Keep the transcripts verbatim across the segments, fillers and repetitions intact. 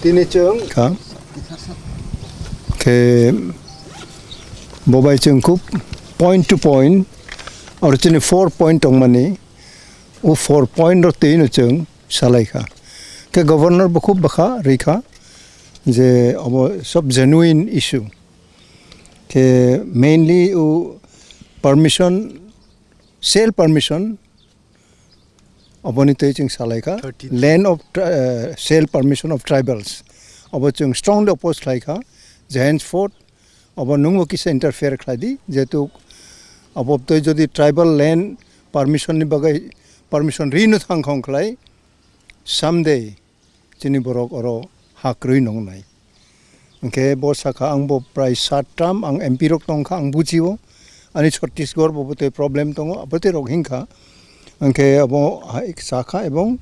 Tini chwng kha khe bobai chwng khub point to point or chini four point tongmani, o four point rok twi no chwng salai kha. Khe governor bo khub bwkha rwi kha je obo sob genuine issue. Khe mainly o permission, sale permission, oboni twi chwng salai kha, thirty-three. Land of tri-, eh, sale permission of tribals. Obo chwng strongly oppose khlai kha je henceforth obo nwngbo kisa interfere khlai di, jehetu obo twi jodi tribal land permission ni bagwi permission rino thang khong khlai, someday chini borok oro ha kwrwi nongnai. Hwnkhe bo sakha, ang bo prai sat term ang M P rok tongkha, ang bujio. Ani Chhattisgarh bo bwtwi problem tongo, bwtwi rok hinkha. Hwnkhe abo hai sakha, ebong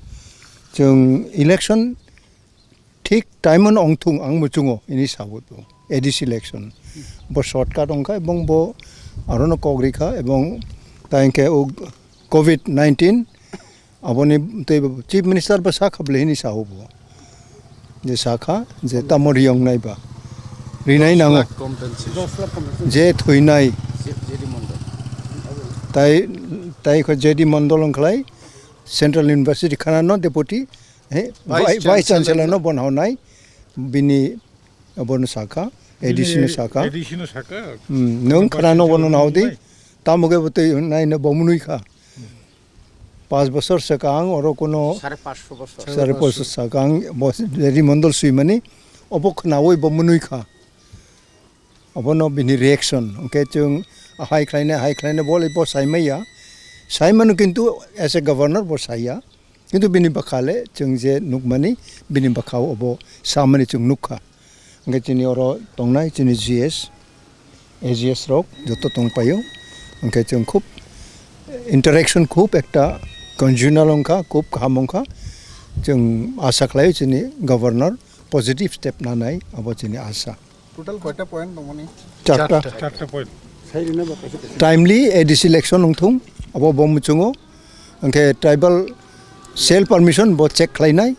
chwng election thik time-o ongthung ang muchungo ini sabut bo A D C election. Bo shortcut ongkha ebong bo arono kok rikha ebong ta hinkhe o covid nineteen aboni tei bo Chief Minister bo sakha bwlai hini sao bo. Je sakha je tamo riyong nai ba. Rinai nango. Compensation. Je thuinai. J D Mondol. Tai, tai kho J D Mondol wngkhlai Central University khana no deputy, he, Vice Vice Chancellor Chancellor no bonhonai bini abono sakha, A D C no sakha. A D C no sakha. Hmm, nwng khana no bono nahodi, tamo khe bo tei nai no bo munui kha. Pas bosor swkang oro kuno sare paanch sho bosor. Sare paanch sho swkang bo J D Mondol swimani obo khnaui bo munui kha. Obono bini reaction, hwnkhe chwng hai khlainai, hai khlainai, bo le bo saimaya. Saimano kintu as a governor bo saya. Kintu bini bwkha le chwng je nukmani, bini bwkha obo samani chwng nukha. Hwnkhe chini oro tongnai chini G S, A G S rok joto tongpaio. Hwnkhe chwng khub interaction khub ekta conjugal wngkha, khub kaham wngkha. Chwng asa khlaio chini governor positive step nanai, abo chini asa. Total koita point tongmani? Charta. Charta. Charta point. Timely A D C election wngthung, abo bo muchungo. Hwnkhe tribal sale permission bo check khlainai.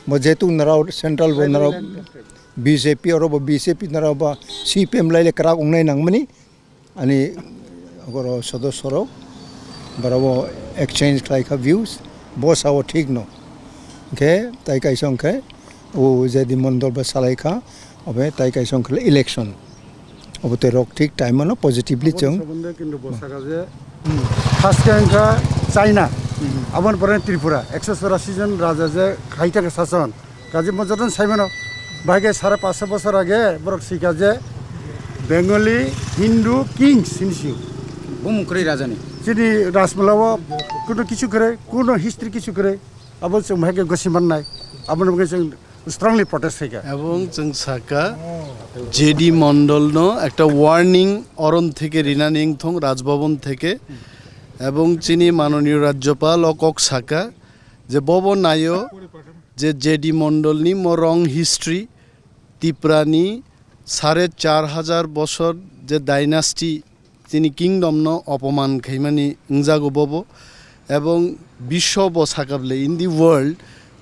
Bo jehetu narao central bo narao B J P oro bo B J P narao ba C P M laile kwrak wngnai nangmani. Ani oro sodosyo rok borok bo exchange khlai kha views, bo sao thik no. Hwnkhe tai kaisa hwnkhe o J D Mondol bo salai kha, obe tai kaisa hwnkhe election. Obo tei rok thik time ano positively chwng. Sobondo kintu bo saka je, first khe wngkha China, aboni pore Tripura, ekso chorasi jon raja je khai thangkha sason. Kaje mo jotono sai mano, bahai khe sare paanch sho bosor age borok sika je Bengali Hindu kings hinwi sio. Bumung kwrwi rajani. Chini Rajmala o kuno kichu kwrwi, kuno history kichu kwrwi, abo chwng bahai khe gosi mannai, abono bagwi chwng strongly protest khaikha. Ebong chwng saka J D Mondol no ekta warning oron theke rinani wngthong Rajbhavan theke, ebong chini manoniyo Rajyapal o kok saka je bobo naio je J D Mondol ni mo wrong history, Tipra ni sare char hajar bosor je dynasty chini kingdom no opoman khaimani wngjago bobo, ebong biswo bo sakable in the world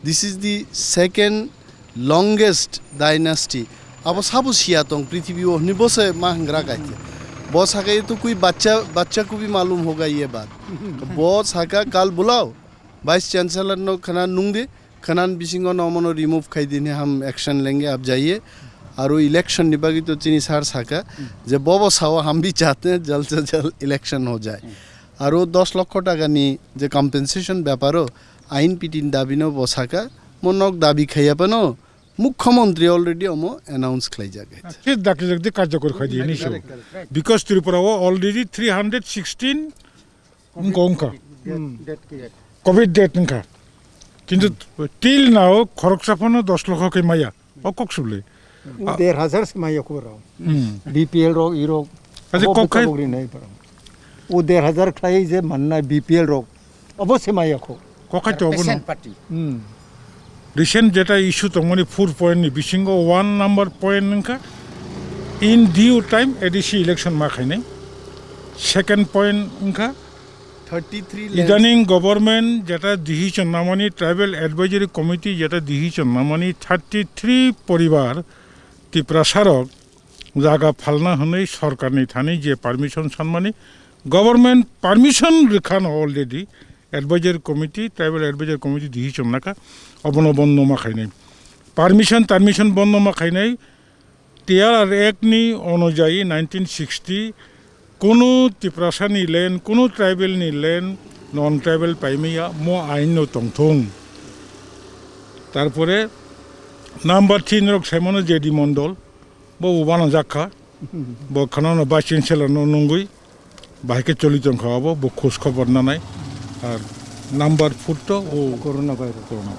this is the second longest dynasty. Abo sabo siya tong prithibi o hwnwi bo se ma hwngra kaisa. Bo sakai tu kui bachcha, bachcha ko bhi malum hoga ye baat. Bo saka kal bulao, Vice Chancellor no khana nungdi, khanan bisingo no mono remove khai dini, ham action lenge aap jaiye. Aro election ni bagwi to chini sir saka je bobo sao ham bhi chahte hain jal se jal election ho jaye. Aro dos lokho taka ni je compensation beparo ain pitin dabi no bo saka, mo nok dabi khaiya pano Mukhyamantri already omo announce khlaijak. Khe dakijak de karjakor khai di ni so. Because Tripura o already three hundred sixteen wngkha, wngkha. Covid death wngkha. Kintu till now khoroksa phano dos lokho khe maya. O kok subli. O der hajar se maya kho rao. B P L rok, i rok. Abo kok khai bukha bukri nai parang. O der hajar khlai je mannai B P L rok. Obo se maya kho. Kokai to obo no. Patient party. Hmm. Recent jeta issue tongmani four point ni bisingo one number point wngkha in due time A D C election ma khainai. Second point wngkha thirty-three lands. Idaning government jeta decision namani, Tribal Advisory Committee jeta decision namani, thirty-three poribar Tiprasarok jaga phalna hwnwi sorkarni thani je permission sanmani, government permission rwkhano already, Advisory Committee, Tribal Advisory Committee decision naka, obono bondo ma khainai. Permission, permission bondo ma khainai, T R R Act ni onujayi nineteen sixty, kunu Tiprasa ni land, kunu tribal ni land, non tribal paimaya, mo ain no tongthung. Tarpore number three norok saimano J D Mondol, bo ubana jakha, bo khana no vice chancellor no nungwi, bahai khe choli tongkha abo, bo khos khobor nanai. Ar number four to o Corona virus. Corona virus.